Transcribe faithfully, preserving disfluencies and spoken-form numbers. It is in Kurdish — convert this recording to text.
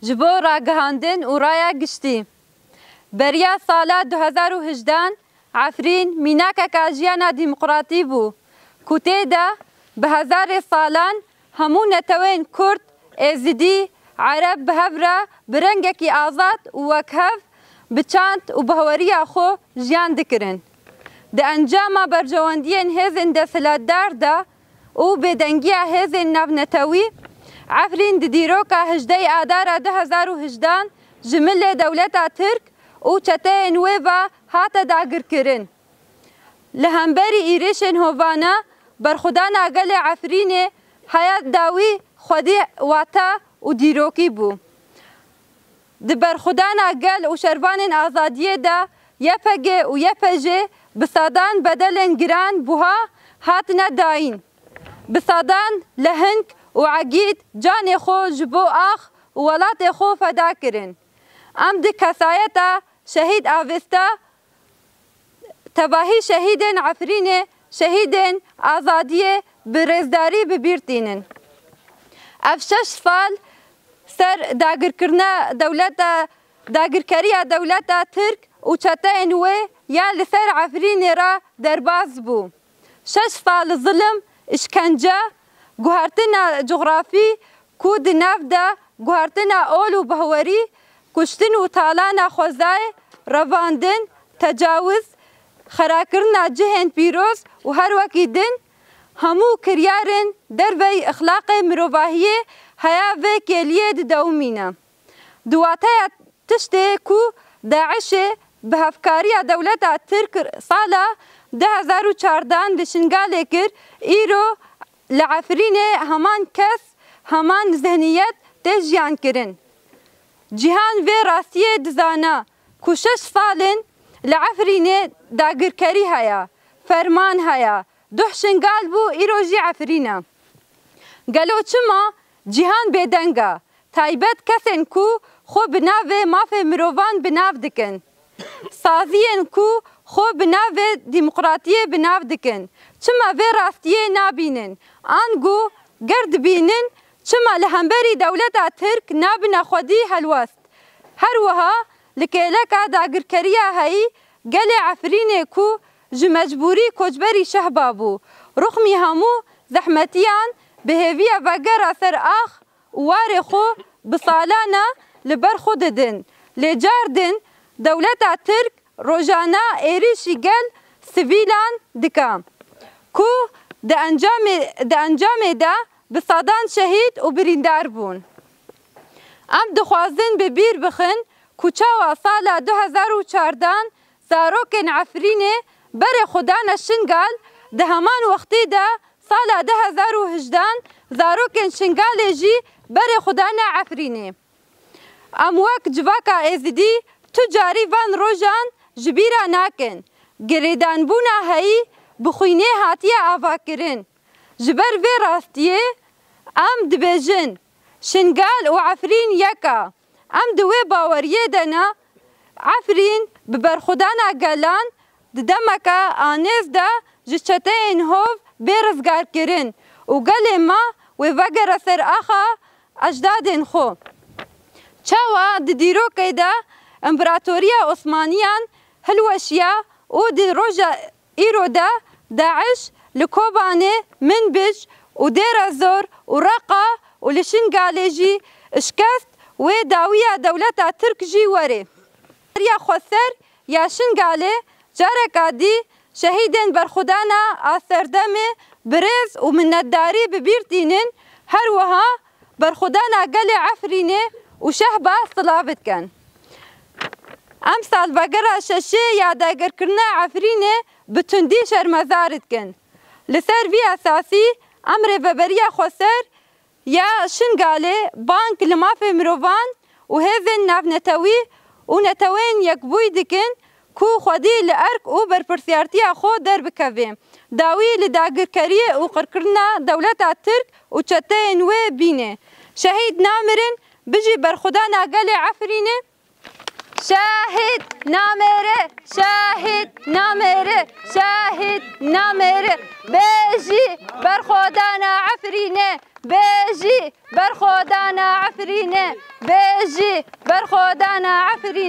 Ji bo ragihandin û raya giştî. Beriya sala du hezar û hejdehan, Efrîn mînakeka jiyana demokratî bû, ku tê de bi hezarê salan hemû netewên Kurd, Êzidî, Ereb bi hev re bi rengekî azad û wekhev bi çand û bihweriya xwe jiyan dikirin. Di encama berjewendiyên hêzên desthilatdar de û bêdengiya hêzên navnetewî, Efrîn di dîroka hejdehê Adara du hezar û hejdehan ji milê dewleta Tirk û çeteyên wê ve hate dagirkirin. Li hemberî êrişên hovane, berxwedana gelê Efrînê heya dawî xwedî wate û dîrokî bû. Di berxwedana gel û şervanên azadiyê de Y P G û Y P J bi sedan bedelên giran buha hatine dayîn. Bi sedan leheng û egîd canê xwe ji bo ax û welatê xwe feda kirin. Em di kesayeta şehîd Avesta, tevahî şehîdên Efrînê, şehîdên azadiyê bi rêzdarî bi bîr tînin. Ev şeş sal ser dagirkirina dewleta, dagirkeriya dewleta Tirk û çeteyên wê ya li ser Efrînê re derbas bû. Şeş sal zilim, îşkence, guhertina cografî ku di nav de guhertina ol û bihwerî, kuştin û talana xwezayê, revandin, tecawiz, xerakirina cihên pîroz û her wekî din, hemû kiryarên derveyî exlaqê mirovahiyê heya vê kêliyê didewimîne. Di wateya tiştê ku DAIŞê bi hevkariya dewleta Tirk sala du hezar û çardehan li Şingalê kir, îro li Efrînê heman kes, heman zihniyet tê jiyan kirin. Cîhan vê rastiyê dizana ku şeş sal in li Efrînê dagirkerî heye, ferman heye, duh Şingal bû, îro jî Efrîn e. Gelo çima cîhan bêdeng e? Taybet kesên ku xwe bi navê mafê mirovan bi nav dikin, saziyên ku xwe bi navê demokratiyê bi nav dikin, çima vê rastiyê nabînin? Ango ger dibînin, çima li hemberî dewleta Tirk nabine xwedî helwest? Her wiha li kêleka dagirkeriya heyî gelê Efrînê ku ji mecbûrî koçberî şehba bû, ruxmî hemû zehmetiyan bi hêviya vegera ser ax û warê xwe bi salan e li ber xwe didin. Lê car din dewleta Tirk rojane êrîşî gel sivîlan dike, ku di encamê, di encamê de bi sedan şehîd û birîndar bûn. Em dixwazin bi bîr bixin ku çawa sala du hezar û çardehan zarokên Efrînê berê xwe dane Şingal, di heman wextî de sala du hezar û hejdehan zarokên Şingalê jî berê xwe dane Efrînê. Em wek civaka Êzidî tu carî van rojan ji bîra nakin. Girêdanbûna heyî bi xwînê hatiye avakirin. Ji ber vê rastiyê em dibêjin, Şingal û Efrîn yek e. Em di wê baweriyê de ne. Efrîn bi berxwedana gelan di demeke anêz de ji çeteyên hov bê rizgarkirin û gelê me wê vegere ser axa ecdadên xwe. Çawa di dîrokê de împeratoriya Osmaniyan hilweşiya û di roja îro de DAIŞ li Kobanê, Minbic û Dêra Zor û Reqa û li Şingalê jî şikest wê dawiya dewleta Tirk jî werê. Beriya xweser ya Şingalê careka dî şehîdên berxwedana a serdemê bi rêz û minnetdarî bi bîr tînin, her wiha berxwedana gelê Efrînê û şehba silav dikin. Em salvegera şeşê ya dagirkirina Efrînê bi tundî şermezar dikin. Li ser vî esasî em Rêveberiya Xweser ya Şingalê bang li mafê mirovan û hêzên navnetewî û Netewên Yekbûyî dikin ku xwedî li erk û berpirsiyartiya xwe derbikeve, dawî li dagirkeriyê û qirkirina dewleta Tirk û çeteyên wê bîne. Şehîd namirin, bijî berxwedana gelê Efrînê! Şehîd namêre, şehîd namêre, şehîd namêre. Bêjî berxwedana Efrînê, bêjî berxwedana Efrînê, bê Ji ber xwe dana Efrînê.